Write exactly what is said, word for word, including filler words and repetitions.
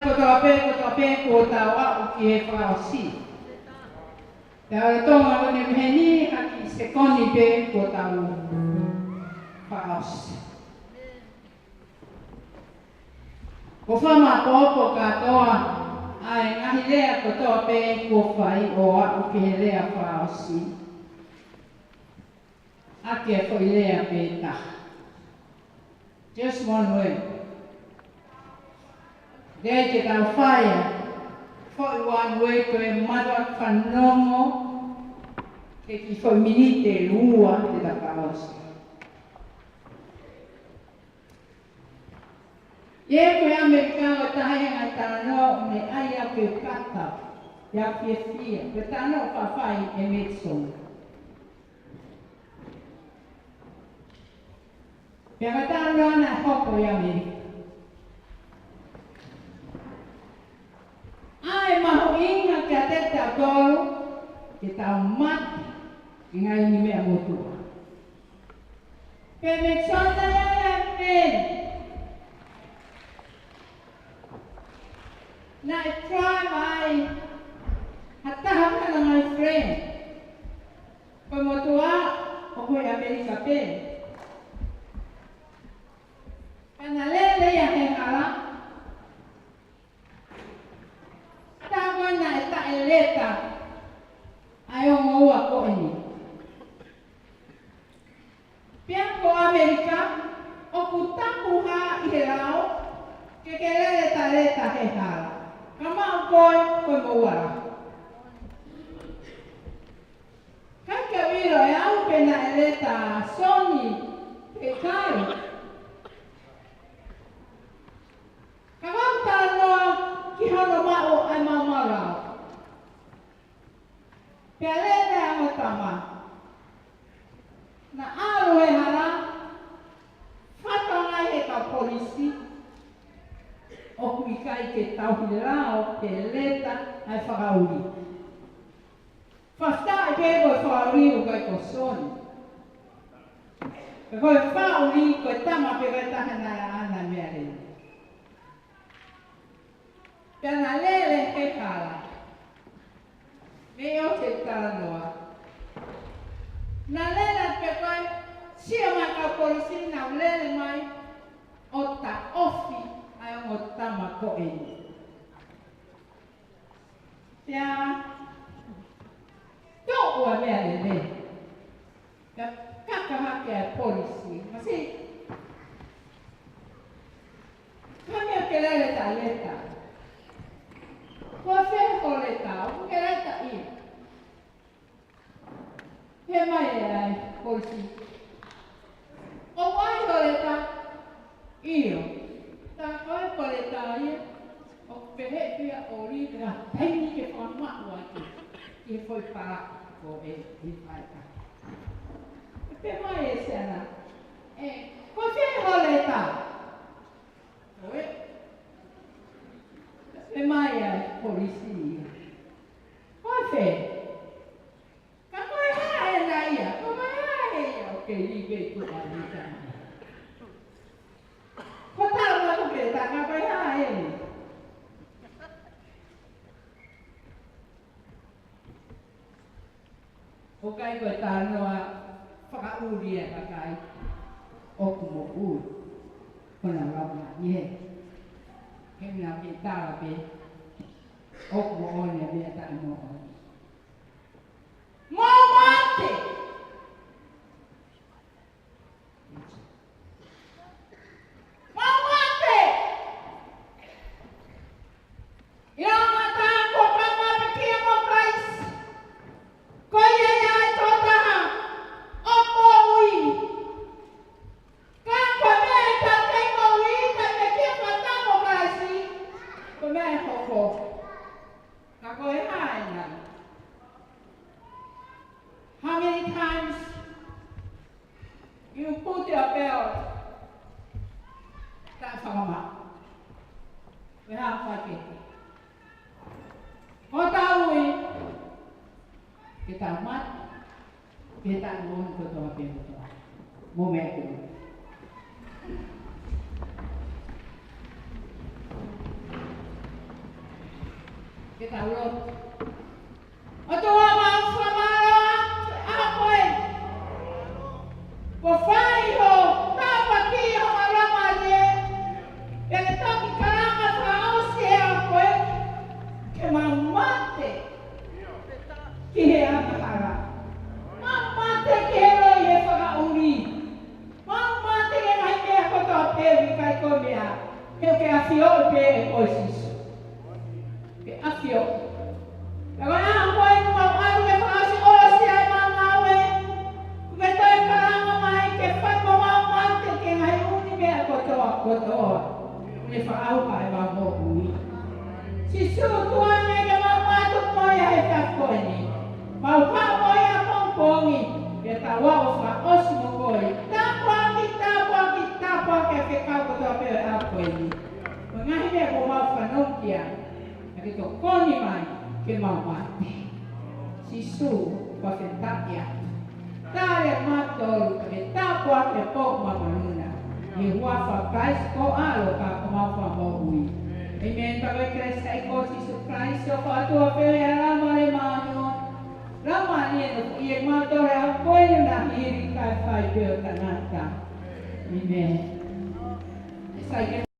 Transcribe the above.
Kotoa pē, kotoa pē, kuo tau aʻu ki he fakaʻosi. Te u lolotonga ʻo ne meheni ha kiʻi sekoni pē kuo tau fakaʻosi. Ko e fakamaʻopoʻopo kātoa ʻa e ngaahi lea kotoa pē kuo fai ʻo aʻu ki he lea fakaʻosi. ʻA e foʻi lea pē taha. Just one word. Te ke tau fai ʻa e foʻi one word ko e mata fanongo ki he kiʻi foʻi miniti ʻe ua te ta fakaʻosi. ʻI he ko e ʻAmelika ʻoku taha ia e ngaahi talanoa ʻoku ne ʻai au ke u kata, ʻi he fiefia, ko e talanoa ʻoku fai ʻe Metson. Pea ko e talanoa naʻe hoko ʻi ʻAmelika. ʻA e mahuʻinga kiate kitautolu ke tau mate ʻi he ngaahi meʻa motuʻa. Pea Metson naʻe ʻi ai e meʻa naʻe try mai ha taha mei heʻene ngaahi friend. Ko e motuʻa ʻoku ʻi ʻAmelika pē. Pea na lele ia he hala. Taʻu ko ē naʻe taʻeleta ʻa e ongo ua ko eni. Pea ko ʻAmelika, ʻoku tapu hā ʻi he lao, ke ke lele taʻeleta he hala. Ka maʻu koe, ko e moʻua lahi. Ka ke ʻilo ʻe au pe naʻe leta ʻa Soni pe ʻikai. Ka ʻoku ou talanoa ki hono maʻu ʻa e maumau lao. Pea lele ʻa e ongo tama. Na ʻalu he hala, fakatonga he kau polisi, ʻoku ʻikai ke tauhi lao pe leta ʻa e fakaʻuli. Fakafetaʻi pē ko e fakaʻuli ʻoku ʻikai ko Soni. Pea ko e fakaʻuli ko e tama pē ko e taha naʻe ʻaʻana meʻalele. Pea na lele he hala. Mei ʻoku ou talanoa. Na lele pē ko e sio mai kau polisi na lele mai ʻo taʻofi ʻa e ongo tama ko eni. Pea toʻo ʻa e meʻalele. Ka kaka hake ʻa e polisi. Masi. Ka meʻa ke lele taʻeleta. Ko fē ho leta, ʻoku ke lele taʻi. Pehē mai ʻa e polisi. ʻOku ʻi ai ho leta? ʻIo. Tā ko e leta ia. ʻOku pehē pē ia ʻo lī ka taimi ke fakamaʻu ʻaki. Ki he foʻi pala ko ē ʻi fai ka. Pehē mai ʻe Siana. ʻE, ko fē ho leta? ʻOe. Pehē mai ʻa e polisi ia. Ko fē? Ka ko e hā ʻena ia? Ko e hā ʻe ia? ʻOku ke lī pē ʻi tuʻa lī ka. Ko tā ua ko ke tā ka ko e hā ʻe ia? ʻOku ʻikai ko e talanoa fakaʻuli ʻa e kakai ʻoku moʻui. Ko ʻena lava ʻi he. He ʻena ke tala pē ʻoku moʻoni ʻa e meʻa taʻemoʻoni. Mou mate! Mou mate! ʻIo, mata ko ka mate kia mo Christ. Ko ia ia e tokotaha ʻoku moʻui. Ka ko e meʻa ʻe taʻe moʻui, ka meʻa kia mata mo Christ. Ko e meʻa ʻe hoko. Ka ko e hā ʻena? How many times you put your belt? Taʻe fakamaʻu. Ko e hā fai ke. Ko tau ui. Ke tau mate. Ke tau moʻoni kotoa pē kotoa. Mo meʻa ke. Ke tau lotu. ʻOtua, mau fakamālō atu he ʻaho ko eni. Kuo fai ho tāpuaki, ho mālō mālie. Pea ke toki kalanga fakaʻosi he ʻaho ko eni. Ke mau mate ki he angahala. Mau mate ki he loi he fakaʻuli. Mau mate ki he ngaahi meʻa kotoa pē ʻoku ʻikai ko e meʻa. He ʻoku ke ʻafioʻi pē ʻe koe Sīsū. Ke ʻafioʻi. Ka ko e ʻaho ko eni mau ʻalu ke fakaʻosi ʻosi ai ʻemau ngāue. Kuo ke toe kalanga mai ke fai mo mau mate ki he ngaahi ʻū meʻa kotoa, kotoa. Kuo ne fakaʻauha ʻemau moʻui. Sīsū, tuku ange ke mau mātuku mo ia he efiafi ko eni. Mau haʻu mo ia pongipongi, ke tau ō ʻo fakaʻosi mo koe. Tāpuaki, tāpuaki, tāpuaki ʻa e fekau kotoa pē ʻo e ʻaho ko eni. Mo e ngaahi meʻa kuo mau fanongo ki ai. Naʻa ke tokoni mai ke mau mate. Sīsū, fakafetaʻi atu. Tali ʻa mautolu, ka ke tāpuaki ʻa e pō mo e māmani. ʻI he huafa ʻo Kalaisi ko ho ʻAlo ka ko homau Fakamoʻui. ʻĒmeni. Pea ko e kelesi ʻa e ʻEiki ko Sīsū Kalaisi, ʻofa ʻa e ʻOtua, feohi ʻa e Laumālie Māʻoniʻoni. Laumālie ʻo nofoʻia kimautolu he ʻaho ko eni ʻo na hili kae fai pē ʻo tangata. ʻĒmeni. Sai ke